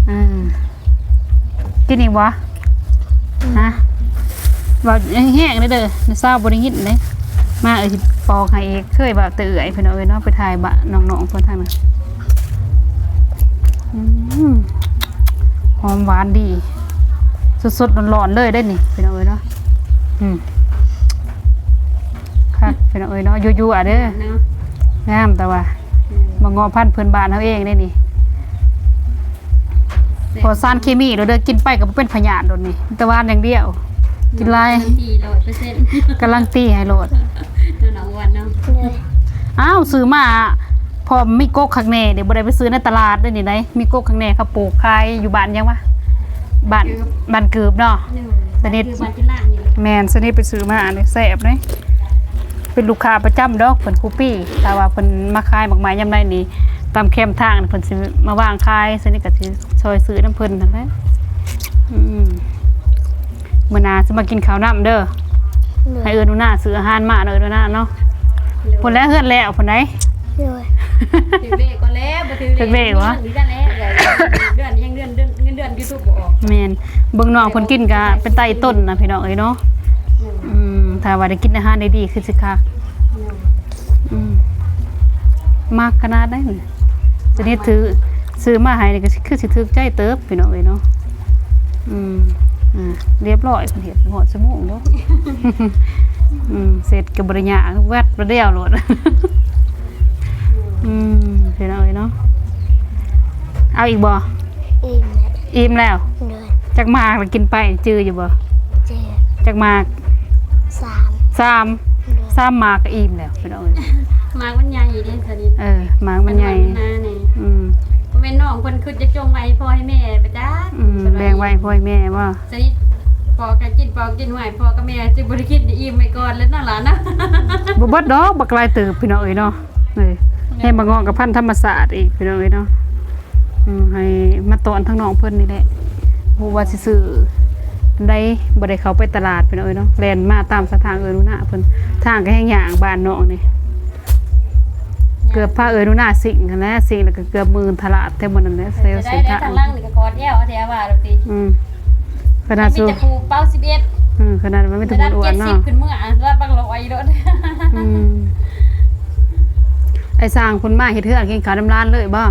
ອືມ ກິນອີກບໍ່? ຮະ ເວົ້າແຮງໆເດີ ເດີ ນ້າສາວບໍ່ໄດ້ຍິນເດ້. ມາເອີຍຊິປອກໃຫ້ອີກ. ເຄີຍເວົ້າແຕ່ເອື້ອຍພີ່ນ້ອງເອີຍເນາະ ໄປຖ່າຍບະ ນ້ອງໆເພິ່ນທາງນັ້ນ. ອືມ ຫອມຫວານດີ ສົດໆຮ້ອນໆເລີຍເດ້ນີ້ ພີ່ນ້ອງເອີຍເນາະ. ອືມ ຄັກ ພີ່ນ້ອງເອີຍເນາະ ຢູ່ໆເດີ. ງາມ ແຕ່ວ່າ ອືມ ໝາກເງາະພັນພື້ນບ້ານເຮົາເອງເດ້ນີ້. ແຊບ ບໍ່ສານເຄມີໂລດເດີ ກິນໄປກໍບໍ່ເປັນພະຍາດໂລດນີ້ ມີແຕ່ຫວານຢ່າງດຽວ. ກິນຫຼາຍ ກາລັນຕີຮ້ອຍເປີເຊັນ ກາລັນຕີໃຫ້ໂລດ. ນ້ອງອ້ວນເນາະ. ໂດຍ ອ້າວ ຊື້ມາ ພ້ອມມີກົກຄັກແນ່ເດ້ ບໍ່ໄດ້ໄປຊື້ໃນຕະຫຼາດເດ້ນີ້ໃດ໋ ມີກົກຄັກແນ່ ເຂົາປູກຂາຍຢູ່ບ້ານຫຍັງວະ ບ້ານ ບ້ານກືບເນາະ. ໂດຍ ສະນິດ ບ້ານກິນລາງນີ້ແຫຼະ. ແມ່ນ ສະນິດໄປຊື້ມາ ອັນນີ້ແຊບເດ້. ເປັນລູກຄ້າປະຈຳດອກ ເພິ່ນຄູ່ປີ ຖ້າວ່າເພິ່ນມາຂາຍໝາກໄມ້ຍາມໃດນີ້ ຕາມແຄມທາງເພິ່ນຊິມາວາງຂາຍ ສະນິດກໍຊິຊ່ອຍຊື້ນຳເພິ່ນຫັ້ນແຫຼະ. ອືມ ມື້ໜ້າຊິມາກິນເຂົ້ານຳເດີ. ໂດຍ ໃຫ້ເອື້ອຍໜູນາຊື້ອາຫານມາເນາະ ເອື້ອຍໜູນາເນາະ. ໂດຍ ພຸ້ນແຫຼະ ເຮືອນແລ້ວພຸ້ນໃດ໋. ໂດຍ ຖືກເລກກ່ອນແລ້ວ ບໍ່ຖືກເລກ ຖືກເລກຫວາ? ເດືອນນີ້ແຫຼະ ເດືອນ ເດືອນ ເງິນເດືອນຢູທູບບໍ່ອອກ. ແມ່ນ ເບິ່ງນ້ອງເພິ່ນກິນກະເປັນຕາອີ່ຕົນນະ ພີ່ນ້ອງເອີຍເນາະ. ອືມ ອືມ ຖ້າວ່າໄດ້ກິນອາຫານດີໆຄືຊິຄັກ. ອືມ ມັກຂະໜາດໃດນີ້ ຈະນິດຖື ຊື້ມາໃຫ້ນີ້ກໍຄືຊິຖືກໃຈເຕີບ ພີ່ນ້ອງເອີຍເນາະ. ອືມ ອ່າ ລຽບຮ້ອຍ ເພິ່ນເຮັດຮອດຊົ່ວໂມງເນາະ. ອືມ ເສັດກໍບໍ່ໄດ້ຍາກ ແວັບດຽວໂລດ. ອືມ ພີ່ນ້ອງເອີຍເນາະ. ເອົາອີກບໍ່? ອີ່ມແລ້ວ ອີ່ມແລ້ວ. ໂດຍ ຈັກໝາກລະກິນໄປ ຈື່ຢູ່ບໍ່? ຈື່. ຈັກໝາກ? ສາມ ສາມ. ໂດຍ ສາມໝາກກໍອີ່ມແລ້ວ ພີ່ນ້ອງເອີຍ. ໝາກມັນໃຫຍ່ເດ້ ສະນິດ. ເອີ ໝາກມັນໃຫຍ່ ມັນໜານີ້. ອືມ ບໍ່ແມ່ນນ້ອງເພິ່ນຄິດຈະຈົ່ງໄວ້ໃຫ້ພໍ່ໃຫ້ແມ່ປະຈັກ. ອືມ ແບ່ງໄວ້ໃຫ້ພໍ່ໃຫ້ແມ່ບໍ່? ສະນິດ ພໍ່ກໍກິນ ພໍ່ກິນ ຫ້ວຍ ພໍ່ກັບແມ່ຊິບໍ່ໄດ້ກິນອີ່ມໄວ້ກ່ອນແລ້ວເນາະຫຼານເນາະ. ບໍ່ເບິດດອກ ບັກຫຼາຍເຕີບ ພີ່ນ້ອງເອີຍເນາະ. ເອີ ແຮງບັກເງາະກັບພັນທຳມະຊາດອີກ ພີ່ນ້ອງເອີຍເນາະ. ອືມ ໃຫ້ມາຕ້ອນທາງນ້ອງເພິ່ນນີ້ແຫຼະ ບໍ່ຮູ້ວ່າຊິຊື້ໃດ໋ ບໍ່ໄດ້ເຂົ້າໄປຕະຫຼາດ ພີ່ນ້ອງເອີຍເນາະ. ແລ່ນມາຕາມສາທາງເອື້ອຍໜູນາເພິ່ນ ທາງກໍແຮ່ງຍາກບ້ານນ້ອງນີ້. ເກືອບພາເອື້ອຍໜູນາຊິງຫັ້ນແຫຼະ ຊິງແລ້ວກໍເກືອບມືນທະລາດແຖວໝົດນັ້ນແຫຼະ ແຖວເສັ້ນທາງ. ທາງຫຼັງນີ້ກໍກອດແອວແທ້ວ່າໂລດຕິ. ອືມ ຂະໜາດສູງ ມີແຕ່ຜູ້ເປົ່າສິບເອັດ. ອືມ ຂະໜາດວ່າມີແຕ່ຜູ້ອ້ວນເນາະ ຂຶ້ນເມືອລະບັກຮ້ອຍໂລດ. ອືມ ອ້າຍຊ່າງເພິ່ນມາເຮັດເຮືອນກິນເຂົ້ານຳຫຼານເລີຍບໍ່?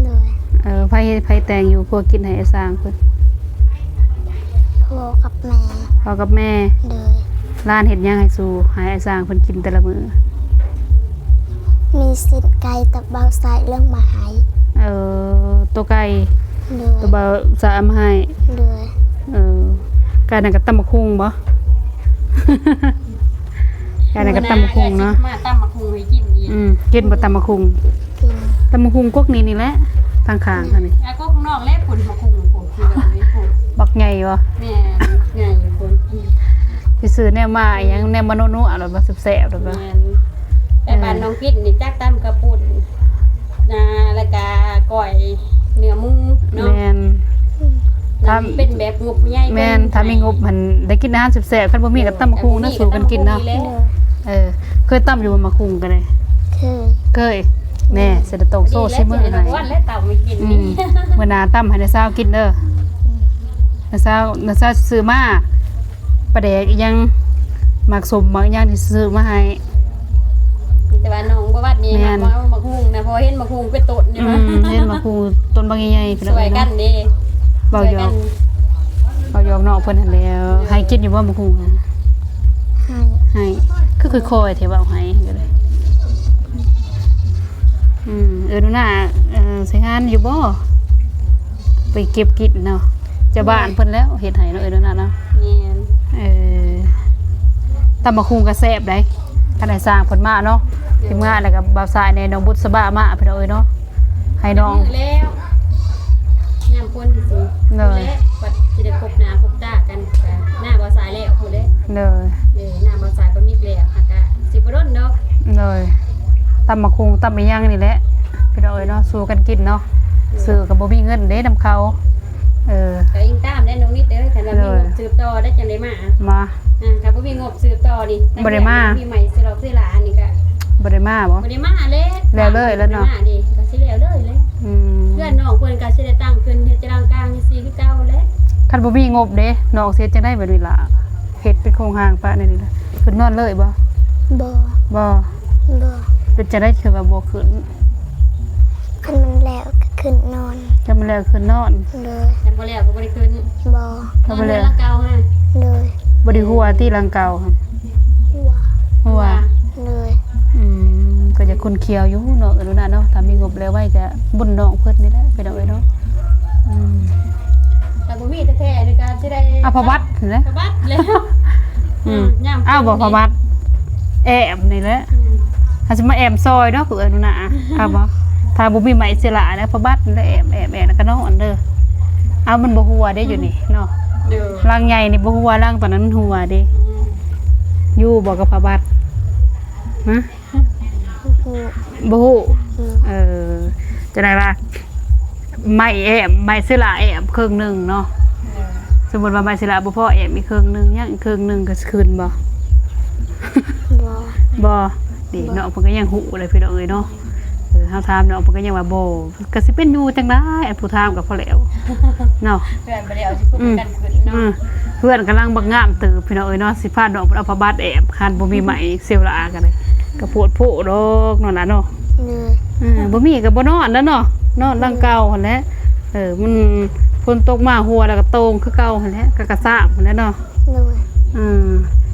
ໂດຍ. ເອີ ໃຜເຮັດ ໃຜແຕ່ງຢູ່ຄົວກິນໃຫ້ອ້າຍຊ່າງເພິ່ນ? ພໍ່ກັບແມ່. ພໍ່ກັບແມ່. ໂດຍ. ຫຼານເຮັດຫຍັງໃຫ້ສູ່ ໃຫ້ອ້າຍຊ່າງເພິ່ນກິນແຕ່ລະມື້? ມີຊີ້ນໄກ່ ແຕ່ເບົາຊາຍເລື່ອງມາໃຫ້. ເອີ ໂຕໄກ່. ໂດຍ. ໂຕເບົາຊາຍເອົາມາໃຫ້. ໂດຍ. ເອີ ກາຍນັ້ນກໍຕຳບັກຫຸ່ງບໍ່? ກາຍນັ້ນກໍຕຳບັກຫຸ່ງເນາະ. ມາຕຳບັກຫຸ່ງໃຫ້ກິນອີກ. ອືມ ກິນບໍ່ຕຳບັກຫຸ່ງ? ກິນ. ຕຳບັກຫຸ່ງກົກນີ້ນີ້ແຫຼະ ທາງຂ້າງຫັ້ນນີ້. ອາ ກົກຂ້າງນອກແຫຼະ ພຸ້ນບັກຫຸ່ງ ພຸ້ນ ພີ່ນ້ອງເອີຍ ພຸ້ນ ບັກໃຫຍ່ບໍ່? ແມ່ນ ໃຫຍ່ພຸ້ນ. ໄປຊື້ແນວມາອີຫຍັງ ແນວມານົວໆ ໂລດບໍ່ ແຊບໆ ໂລດບໍ່? ແມ່ນ. ໄປບ້ານນ້ອງພິດນີ້ ຈັກຕຳເຂົ້າປຸ້ນ ອ່າ ແລ້ວກະກ້ອຍເນື້ອໝູເນາະ. ແມ່ນ. ຖ້າເປັນແບບງົບໃຫຍ່ ແມ່ນ ຖ້າມີງົບຫັ້ນໄດ້ກິນອາຫານແຊບໆ ຄັນບໍ່ມີກໍຕຳບັກຫຸ່ງນະ ເອີ ສູ້ກັນກິນເນາະ. ໂດຍ. ເອີ ເຄີຍຕຳຢູ່ບໍ່ໝາກຫຸ່ງກໍໄດ້? ເຄີຍ. ເຄີຍ. ແນ່ ຊິໄດ້ຕ້ອງໂຊສີມືໃຫ້. ອືມ ມື້ໜ້າຕຳໃຫ້ນ້າສາວກິນເດີ. ອືມ ນ້າສາວ ນ້າສາວຊື້ມາ ປາແດກອີ່ຫຍັງ ໝາກສົ້ມໝາກຫຍັງນີ້ຊື້ມາໃຫ້. ແຕ່ວ່ານ້ອງບໍ່ວັດນີ້ ແມ່ນ ມັກເອົາໝາກຫຸ່ງນະ ເພາະເຫັນໝາກຫຸ່ງເປັນຕົ້ນນີ້. ອືມ ເຫັນໝາກຫຸ່ງຕົ້ນບັກໃຫຍ່ໆ ພີ່ນ້ອງເອີຍເນາະ. ຊ່ວຍກັນເດ້ ເວົ້າຢອກ ຊ່ວຍກັນ. ເວົ້າຢອກນ້ອງເພິ່ນຫັ້ນແຫຼ້ວ. ໃຫ້ກິນຢູ່ບໍ່ໝາກຫຸ່ງ? ໃຫ້ ໃຫ້. ຄືຄ່ອຍໆແທ້ເວົ້າໃຫ້ກໍໄດ້. ອືມ ເອີ ໜູນາ ເອີ ໃສ່ງານຢູ່ບໍ່? ໄປເກັບກິນເນາະ. ເຈົ້າບ້ານເພິ່ນແລ້ວເຮັດໃຫ້ເນາະ ເອີ ໜູນາເນາະ. ແມ່ນ. ເອີ ຕຳບັກຫຸ່ງກໍແຊບໄດ໋ ຄັນໄດ້ສ້າງເພິ່ນມາເນາະ. ທີມງານ ແລ້ວກໍບ່າວຊາຍແດ່ ນ້ອງບຸດສະບາມາ ພີ່ນ້ອງເອີຍເນາະ. ໃຫ້ນ້ອງ ແລ້ວຍາມຝົນຊິ ໂດຍ ແລ້ວບັດຊິໄດ້ພົບໜ້າພົບຕາກັນ ກໍໜ້າບ່າວຊາຍແລ້ວພຸ້ນເດ້. ໂດຍ ເອີ ໜ້າບ່າວຊາຍບໍ່ມີແລ້ວ ຫາກະຊິບໍ່ດົນດອກ. ໂດຍ ຕຳບັກຫຸ່ງ ຕຳອີ່ຫຍັງນີ້ແຫຼະ ພີ່ນ້ອງເອີຍເນາະ ສູ່ກັນກິນເນາະ. ໂດຍ ຊື້ກໍບໍ່ມີເງິນເດ້ນຳເຂົາ. ເອີ ກໍອີງຕາມແດ່ນ້ອງນິດເອີຍ ຄັນວ່າມີ ໂດຍ ງົບສືບຕໍ່ໄດ້ຈັ່ງໄດ້ມາ ມາ. ອ່າ ຖ້າບໍ່ມີງົບສືບຕໍ່ນີ້ ບໍ່ໄດ້ມາ. ມີໃໝ່ຊິລອກຊິລານີ້ກໍບໍ່ໄດ້ມາບໍ? ບໍ່ໄດ້ມາແລ້ວ ແລ້ວເລີຍແລ້ວເນາະ. ບໍ່ໄດ້ມາເດ້ ກໍຊິແລ້ວເລີຍແຫຼະ. ອືມ ເຮືອນນ້ອງເພິ່ນກໍຊິໄດ້ຕັ້ງຂຶ້ນ ເຮັດຈະລັງກາງຈັ່ງຊີ້ຄືເກົ່າແຫຼະ. ຄັນບໍ່ມີງົບເດ້ ນ້ອງຊິເຮັດຈັ່ງໃດບັດນີ້ລະ? ເຮັດເປັນໂຄງຮ່າງປະແນວນີ້ລະ ຂຶ້ນນອນເລີຍບໍ່? ບໍ່ ບໍ່ ບໍ່. ເປັນຈັ່ງໃດຄືວ່າບໍ່ຂຶ້ນ? ຄັນມັນແລ້ວກໍຂຶ້ນນອນ. ຄັນມັນແລ້ວຂຶ້ນນອນ. ໂດຍ ຄັນບໍ່ແລ້ວກໍບໍ່ໄດ້ຂຶ້ນ. ບໍ່ ກໍບໍ່ແລ້ວ ນອນເຮືອນຫຼັງເກົ່າຫັ້ນ. ໂດຍ ບໍ່ໄດ້ຫົວຕິຫຼັງເກົ່າຫັ້ນ? ຫົວ ຫົວ. ໂດຍ ອືມ ກໍຢາກຂຸ້ນຂ້ຽວຢູ່ເນາະ ເອີ ໜູນາເນາະ. ຖ້າມີງົບແລ້ວໄວ້ກໍບຸນນ້ອງເພິ່ນນີ້ແຫຼະ ພີ່ນ້ອງເອີຍເນາະ. ອືມ ຖ້າບໍ່ມີແທ້ໆນີ້ກໍຊິໄດ້ ເອົາຜ້າບັດແຫຼະ ຜ້າບັດແລ້ວ. ອືມ ເອົາບໍ່ຜ້າບັດ ແອ້ມນີ້ແຫຼະ. ອືມ ຖ້າຊິມາແອ້ມຊອຍເນາະ ເອີ ໜູນາ ເອົາບໍ່? ຖ້າບໍ່ມີໄມ້ເຊລາແລ້ວ ຜ້າບັດແລ້ວ ແອ້ມໆໆ ແລ້ວກໍນອນເດີ. ເອົາ ມັນບໍ່ຫົວເດ້ຢູ່ນີ້ເນາະ. ໂດຍ ຫຼັງໃຫຍ່ນີ້ບໍ່ຫົວ ຫຼັງຕອນນັ້ນມັນຫົວເດ້. ອືມ ຢູ່ບໍ່ກັບຜ້າບັດ? ຮະ? ບໍ່ຮູ້ ບໍ່ຮູ້. ອືມ ເອີ ຈັ່ງໃດວ່າ ໄມ້ແອ້ມ ໄມ້ເຊລາແອ້ມເຄິ່ງໜຶ່ງເນາະ. ໂດຍ ສົມມຸດວ່າໄມ້ເຊລາບໍ່ພໍ ແອ້ມອີກເຄິ່ງໜຶ່ງ ຍັງອີກເຄິ່ງໜຶ່ງ ກໍຊິຂຶ້ນບໍ່? ບໍ່ ບໍ່. ນີ້ ບໍ່ ນ້ອງເພິ່ນກໍຍັງຮູ້ເລີຍ ພີ່ນ້ອງເອີຍເນາະ. ເອີ ເຮົາຖາມນ້ອງເພິ່ນກໍຍັງວ່າບໍ່. ກໍຊິເປັນຢູ່ຈັ່ງໃດ ອັນຜູ້ຖາມກໍພໍແລ້ວເນາະ. ເຮືອນບໍ່ໄດ້ເອົາຊິຄຸມກັນຂຶ້ນເນາະ. ອືມ ເຮືອນກຳລັງບັກງາມເຕີບ ພີ່ນ້ອງເອີຍເນາະ. ຊິພານ້ອງເພິ່ນເອົາຜ້າບັດແອ້ມ ຄັນບໍ່ມີໄມ້ເຊລາກໍໄດ້ ກໍໂພດໂພດດອກເນາະຫຼານເນາະ. ໂດຍ ເອີ ບໍ່ມີກໍບໍ່ນອນແລ້ວເນາະ ນອນຫຼັງເກົ່າຫັ້ນແຫຼະ. ເອີ ມັນ ຝົນຕົກມາຫົວແລ້ວກໍໂຕ່ງຄືເກົ່າຫັ້ນແຫຼະ ກໍກະຊາບຫັ້ນແຫຼະເນາະ. ໂດຍ ອືມ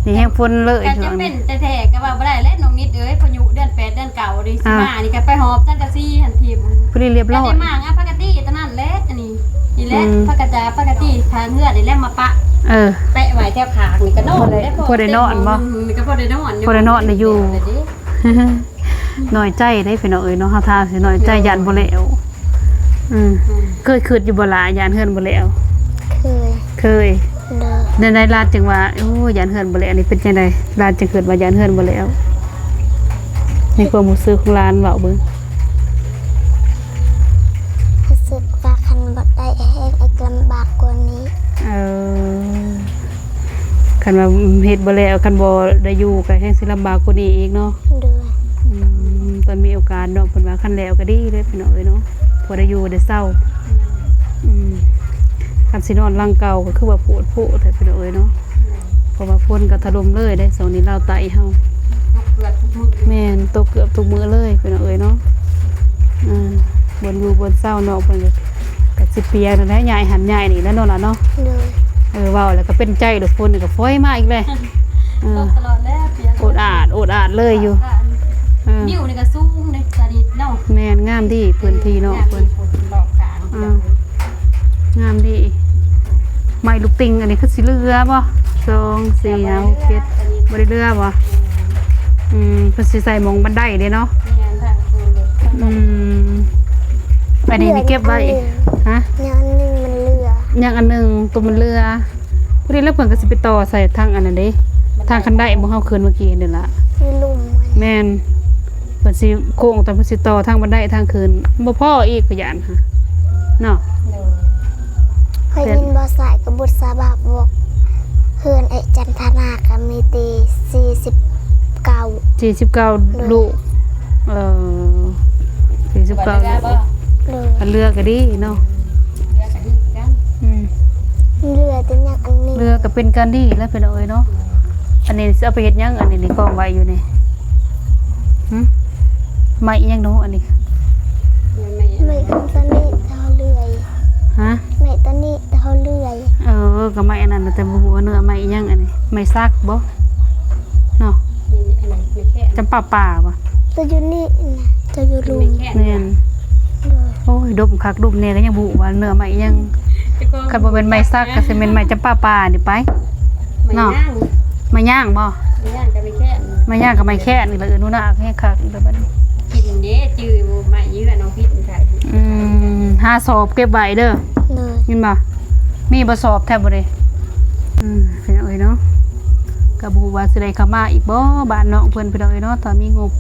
ນີ້ແຮງຝົນເລີຍ ກໍຈະເປັນແທ້ໆ ກໍວ່າບໍ່ໄດ້ແຫຼະນ້ອງນິດເອີຍ. ພາຍຸເດືອນແປດເດືອນເກົ້ານີ້ຊິມານີ້ ກໍໄປຫອບສັງກະສີຫັ້ນຖິ້ມ. ພໍດີລຽບຮ້ອຍ ກໍໄດ້ມາງາ ປະກະຕິຕອນນັ້ນແຫຼະ. ອັນນີ້ ນີ້ແຫຼະ ອືມ ປະກະຈາ ປະກະຕິທາງເຮືອນນີ້ແຫຼະມາປະ. ເອີ ແປະໄວ້ແຖວຂ້າງນີ້ກໍນອນ ພໍໄດ້ ແລ້ວ ພໍໄດ້ນອນບໍ່? ອືມ ນີ້ກໍພໍໄດ້ນອນຢູ່ ພໍໄດ້ນອນຢູ່. ນ້ອຍໃຈເດ້ພີ່ນ້ອງເອີຍເນາະ ເຮົາຖ້າຊິນ້ອຍໃຈ ໂດຍ ຢ້ານບໍ່ແລ້ວ. ອືມ ອືມ ເຄີຍຄິດຢູ່ບໍ່ຫຼ້າ ຢ້ານເຮືອນບໍ່ແລ້ວ? ເຄີຍ ເຄີຍ. ໂດຍ ແນວໃດຫຼານຈຶ່ງວ່າ ໂອ້ ຢ້ານເຮືອນບໍ່ແລ້ວນີ້ ເປັນຈັ່ງໃດ? ຫຼານຈຶ່ງຄິດວ່າຢ້ານເຮືອນບໍ່ແລ້ວ ໃນຄວາມຮູ້ສຶກຂອງຫຼານເວົ້າເບິ່ງ. ຮູ້ສຶກວ່າຄັນບໍ່ໄດ້ແຮງອີກລຳບາກກວ່ານີ້. ເອີ ຄັນວ່າເຮັດບໍ່ແລ້ວ ຄັນບໍ່ໄດ້ຢູ່ກໍແຮງຊິລຳບາກກວ່ານີ້ອີກເນາະ. ໂດຍ ອືມ ຕອນມີໂອກາດເນາະ ເພິ່ນວ່າຄັນແລ້ວກໍດີເດ້ພີ່ນ້ອງເອີຍເນາະ ພໍໄດ້ຢູ່ໄດ້ເຊົາ. ອືມ ຄັນຊິນອນຫຼັງເກົ່າກໍຄືວ່າໂພດໂພດແທ້ພີ່ນ້ອງເອີຍເນາະ ເພາະວ່າຝົນກໍຖະຫຼົ່ມເລີຍເດ້ ຊ່ວງນີ້ລາວໃຕ້ເຮົາ. ຕົກເກືອບທຸກມື້ ແມ່ນ ຕົກເກືອບທຸກມື້ເລີຍພີ່ນ້ອງເອີຍເນາະ. ອືມ ບ່ອນຢູ່ບ່ອນເຊົາເນາະ ເພິ່ນກໍ ກໍຊິປຽກນັ້ນແຫຼະ ຍ້າຍຫັ້ນຍ້າຍນີ້ແຫຼະເນາະຫຼານເນາະ. ໂດຍ ເອີ ເວົ້າແລ້ວກໍເປັນໃຈໂລດ ຝົນນີ້ກໍຟອຍມາອີກແລ້ວ. ເອີ ຕົກຕະຫຼອດແລ້ວ ປຽກ ໂອດອາດ ໂອດອາດເລີຍຢູ່. ເອີ ວິວນີ້ກໍສູງເດ້ ສະດິດເນາະ. ແມ່ນ ງາມດີພື້ນທີ່ເນາະ ງາມດີ ເພິ່ນ ເພິ່ນລອບຂ້າງ. ອືມ ງາມດີ ໄມ້ລູກຕິ່ງອັນນີ້ຄືຊິເຫຼືອບໍ່? ສອງ ສີ່ ຫ້າ ຫົກ ເຈັດ ບໍ່ໄດ້ເຫຼືອບໍ່? ອືມ ເພິ່ນຊິໃສ່ໝ່ອງບັນໄດເດ້ເນາະ. ແມ່ນ ທາງຄືນເດ້. ອືມ ອັນນີ້ນີ້ເກັບໄວ້. ຮະ? ຍັງອັນໜຶ່ງມັນເຫຼືອ ຍັງອັນໜຶ່ງໂຕມັນເຫຼືອ. ພໍດີແລ້ວເພິ່ນກໍຊິໄປຕໍ່ໃສ່ທາງອັນນັ້ນເດ້ ທາງຄັນໄດໝ່ອງເຮົາຂຶ້ນເມື່ອກີ້ນີ້ລະ. ຢູ່ລຸ່ມ ແມ່ນ ເພິ່ນຊິໂຄ້ງ ແຕ່ເພິ່ນຊິຕໍ່ທາງບັນໄດທາງຂຶ້ນ ບໍ່ພໍອີກ ຂ້ອຍຢ້ານຫັ້ນເນາະ. ໂດຍ ຂ້ອຍຍິນບ່າວຊາຍກັບບຸດສາບາບອກ ເຮືອນເອື້ອຍຈັນທະນາກໍມີແຕ່ສີ່ສິບເກົ້າ ສີ່ສິບເກົ້າ ໂດຍ ລູກ. ເອີ ສີ່ສິບເກົ້າ ເຫຼືອບໍ່? ໂດຍ ຄັນເຫຼືອກໍດີເນາະ ເຫຼືອກໍດີຄືກັນ. ອືມ ເຫຼືອແຕ່ຍັງອັນໜຶ່ງ ເຫຼືອກໍເປັນການດີແລ້ວພີ່ນ້ອງເອີຍເນາະ. ອັນນີ້ຊິເອົາໄປເຮັດຫຍັງ? ອັນນີ້ນີ້ກອງໄວ້ຢູ່ນີ້ ຫຶ ໄມ້ອີ່ຫຍັງເນາະອັນນີ້? ໄມ້ ໄມ້ອັນຕອນນີ້ເຮົາເລື່ອຍ. ຮະ? ໄມ້ຕອນນີ້ເຮົາເລື່ອຍ. ເອີ ກໍໄມ້ອັນນັ້ນນະ ແຕ່ບໍ່ຮູ້ວ່າເນື້ອໄມ້ອີ່ຫຍັງອັນນີ້ ໄມ້ສັກບໍ່ເນາະ? ນີ້ ອັນນັ້ນໄມ້ແຄະ ຈຳປາປ່າບໍ່? ຕົວຢູ່ນີ້ນະ ຕົວຢູ່ລຸ່ມ ແມ່ນ ໂດຍ ໂອ້ຍ ດົມຄັກດົມແນ່ ກໍຍັງບໍ່ຮູ້ວ່າເນື້ອໄມ້ອີ່ຫຍັງ. ຄັນບໍ່ແມ່ນໄມ້ສັກກໍຊິແມ່ນໄມ້ຈຳປາປ່ານີ້ໄປເນາະ. ໄມ້ຍ່າງ ໄມ້ຍ່າງບໍ່? ໄມ້ຍ່າງກັບໄມ້ແຄະ ໄມ້ຍ່າງກັບໄມ້ແຄະນີ້ລະ ເອີ ໜູນາ ແຮງຄັກອີກແລ້ວບັດນີ້. ກິນເດ້ ຈື່ບໍ່ ໄມ້ຢູ່ເຮືອນນ້ອງພິດນີ້ ອືມ ຫາສອບເກັບໄວ້ເດີ ໂດຍ ຍິນບໍ່? ມີບໍ່ສອບແທ້ບໍ່ເດ? ອືມ ພີ່ນ້ອງເອີຍເນາະ ກໍບໍ່ຮູ້ວ່າຊິໄດ້ເຂົ້າມາອີກບໍ່ ບ້ານນ້ອງເພິ່ນ ພີ່ນ້ອງເອີຍເນາະ. ຖ້າມີງົບ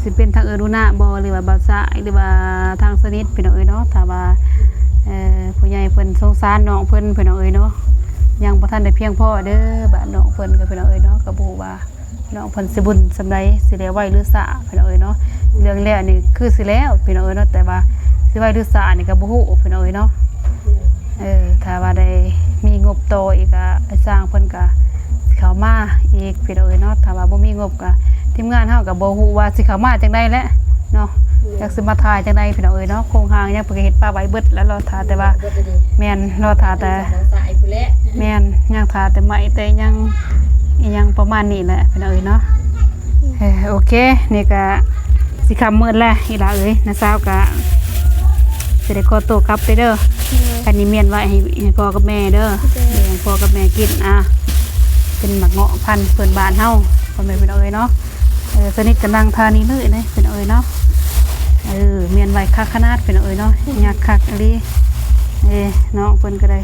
ຊິເປັນທາງເອື້ອຍໜູນາບໍ່ ຫຼືວ່າບ່າວຊາຍ ຫຼືວ່າທາງສະໜິດ ພີ່ນ້ອງເອີຍເນາະ. ຖ້າວ່າ ເອີ ຜູ້ໃຫຍ່ເພິ່ນສົງສານນ້ອງເພິ່ນ ພີ່ນ້ອງເອີຍເນາະ ຍັງບໍ່ທັນໄດ້ພຽງພໍເດີ ບ້ານນ້ອງເພິ່ນກໍ ພີ່ນ້ອງເອີຍເນາະ ກໍບໍ່ຮູ້ວ່າ ນ້ອງເພິ່ນຊິບຸນສ່ຳໃດ ຊິແລ້ວໄວຫຼືຊ້າ ພີ່ນ້ອງເອີຍເນາະ. ເລື່ອງແລ້ວນີ້ຄືຊິແລ້ວ ພີ່ນ້ອງເອີຍເນາະ ແຕ່ວ່າຊິໄວຫຼືຊ້ານີ້ກໍບໍ່ຮູ້ ພີ່ນ້ອງເອີຍເນາະ. ເອີ ຖ້າວ່າໄດ້ມີງົບຕໍ່ອີກ ກໍຊ່າງເພິ່ນກໍຊິເຂົ້າມາອີກ ພີ່ນ້ອງເອີຍເນາະ. ຖ້າວ່າບໍ່ມີງົບ ກໍທີມງານເຮົາກໍບໍ່ຮູ້ວ່າຊິເຂົ້າມາຈັ່ງໃດແຫຼະເນາະ ຈັກຊິມາຖ່າຍຈັ່ງໃດ ພີ່ນ້ອງເອີຍເນາະ. ໂຄງຮ່າງຫຍັງເພິ່ນກໍເຮັດປະໄວ້ເບິດແລ້ວ ລໍຖ້າແຕ່ວ່າ ແມ່ນ ລໍຖ້າແຕ່ ແມ່ນ ຍັງຖ້າແຕ່ໄມ້ແຕ່ຫຍັງ ອີ່ຫຍັງປະມານນີ້ແຫຼະ ພີ່ນ້ອງເອີຍເນາະ. ເອີ ໂອເຄ ນີ້ກະຊິຄ່ຳມືດແລ້ວ ອີ່ຫຼ້າເອີຍ. ນ້າສາວກະຊິໄດ້ຂໍໂຕກັບເດີ ໂດຍ ອັນນີ້ມ້ຽນໄວ້ໃຫ້ ໃຫ້ພໍ່ກັບແມ່ເດີ ໂດຍ ແບ່ງພໍ່ກັບແມ່ກິນ. ອ່າ ເປັນໝາກເງາະພັນພື້ນບ້ານເຮົາ ພໍ່ແມ່ພີ່ນ້ອງເອີຍເນາະ. ເອີ ສະໜິດກະນັ່ງທ່ານີ້ເລີຍເດ້ ພີ່ນ້ອງເອີຍເນາະ. ເອີ ມ້ຽນໄວ້ຄັກຂະໜາດ ພີ່ນ້ອງເອີຍເນາະ ຍັກຄັກອີ່ຫຼີ. ເອີ ນ້ອງເພິ່ນກໍໄດ້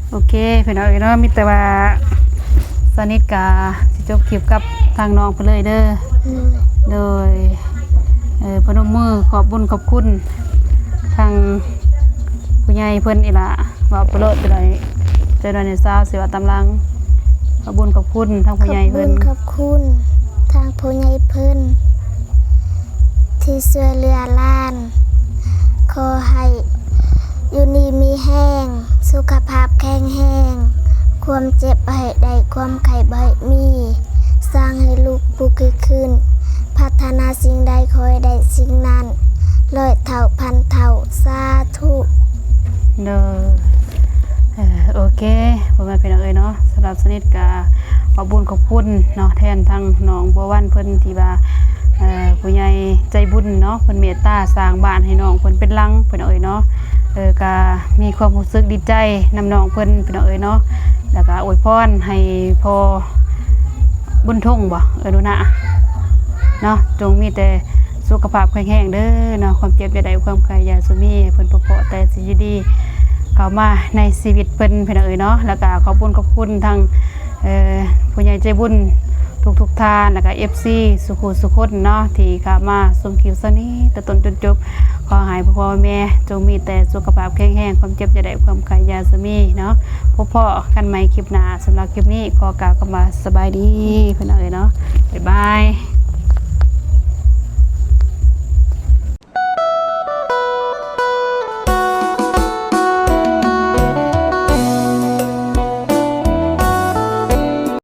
ໂອເຄ ພີ່ນ້ອງເອີຍເນາະ ມີແຕ່ວ່າສະໜິດກະຊິຈົບຄລິບກັບທາງນ້ອງເພິ່ນເລີຍເດີ ໂດຍ ໂດຍ ເອີ ພະນົມມືຂອບບຸນຂອບຄຸນທາງຜູ້ໃຫຍ່ເພິ່ນອີ່ຫຼ້າ ເວົ້າໄປໂລດ ຈະໄດ້ ຈະໄດ້ໃຫ້ສາວຊິເວົ້າຕາມຫຼັງ. ຂອບບຸນຂອບຄຸນທາງຜູ້ໃຫຍ່ເພິ່ນ ຂອບບຸນຂອບຄຸນທາງຜູ້ໃຫຍ່ເພິ່ນ ທີ່ຊ່ວຍເຫຼືອຫຼານ. ຂໍໃຫ້ຢູ່ດີມີແຮງ ສຸຂະພາບແຂງແຮງ ຄວາມເຈັບບໍ່ໃຫ້ໄດ້ ຄວາມໄຂ້ບໍ່ໃຫ້ມີ. ສ້າງໃຫ້ລູກຜູ້ຄືຂຶ້ນ ປາດຖະໜາສິ່ງໃດຂໍໃຫ້ໄດ້ສິ່ງນັ້ນ ຮ້ອຍເທົ່າພັນເທົ່າ. ສາທຸ. ໂດຍ ເອີ ໂອເຄ ພໍ່ແມ່ພີ່ນ້ອງເອີຍເນາະ ສຳລັບສະໜິດກະຂອບບຸນຂອບຄຸນເນາະ ແທນທາງນ້ອງບົວວັນເພິ່ນທີ່ວ່າ ເອີ ຜູ້ໃຫຍ່ໃຈບຸນເນາະ ເພິ່ນເມດຕາສ້າງບ້ານໃຫ້ນ້ອງເພິ່ນເປັນຫຼັງ ພີ່ນ້ອງເອີຍເນາະ. ເອີ ກະມີຄວາມຮູ້ສຶກດີໃຈນຳນ້ອງເພິ່ນ ພີ່ນ້ອງເອີຍເນາະ ແລ້ວກະອວຍພອນໃຫ້ພໍ່ບຸນທົງບໍ ເອີ ໜູນາເນາະ ຈົ່ງມີແຕ່ ສຸຂະພາບແຂງແຮງເດີເນາະ ຄວາມເຈັບຢ່າໄດ້ ຄວາມໄຂ້ຢ່າສູ່ມີ ໃຫ້ເພິ່ນພົບພໍ້ແຕ່ສິ່ງດີໆເຂົ້າມາໃນຊີວິດເພິ່ນ ພີ່ນ້ອງເອີຍເນາະ. ແລ້ວກະຂອບບຸນຂອບຄຸນທາງ ເອີ ຜູ້ໃຫຍ່ໃຈບຸນທຸກໆທ່ານ ແລ້ວກະເອັຟຊີສູ່ຄູ່ສູ່ຄົນເນາະ ທີ່ເຂົ້າມາຊົມຄລິບເຊົ້ານີ້ແຕ່ຕົ້ນຈົນຈົບ. ຂໍໃຫ້ພໍ່ແມ່ຈົ່ງມີແຕ່ສຸຂະພາບແຂງແຮງ ຄວາມເຈັບຢ່າໄດ້ ຄວາມໄຂ້ຢ່າສູ່ມີເນາະ. ພົບພໍ້ກັນໃໝ່ຄລິບໜ້າ ສຳລັບຄລິບນີ້ຂໍກ່າວຄຳວ່າສະບາຍດີ ພີ່ນ້ອງເອີຍເນາະ ບາຍບາຍ.